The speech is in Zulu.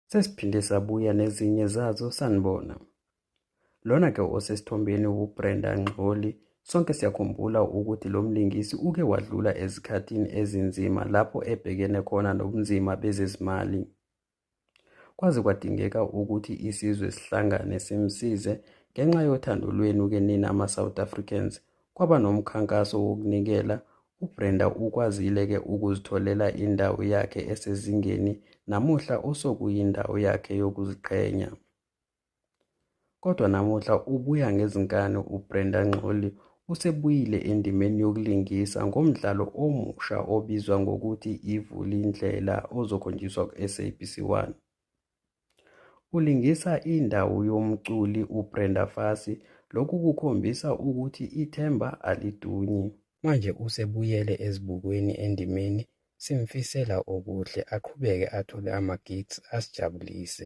Sesiphinde sabuya nezinye zazo sanibona. Lona-ke osesithombeni wuBrenda Ngxoli. Sonke siyakhumbula ukuthi lo mlingisi uke wadlula ezikhathini ezinzima lapho ebhekene khona nobunzima bezezimali. Kwaze kwadingeka ukuthi isizwe sihlangane simsize ngenxa yothando lwenu-ke nina ama-South Africans. Kwaba nomkhankaso wokunikela, uBrenda ukwazile-ke ukuzitholela indawo yakhe esezingeni namuhla osokuyindawo yakhe yokuziqhenya. Kodwa namuhla ubuya ngezinkani uBrenda Ngxoli usebuyile endimeni yokulingisa ngomdlalo omusha obizwa ngokuthi iVulindlela ozokhonjiswa ku-SABC 1. Ulingisa indawo yomculi uBrenda Fassie, lokhu kukhombisa ukuthi ithemba alidunyi. Manje usebuyele ezibukweni endimeni, simfisela okuhle aqhubeke athole ama-gigs asijabulise.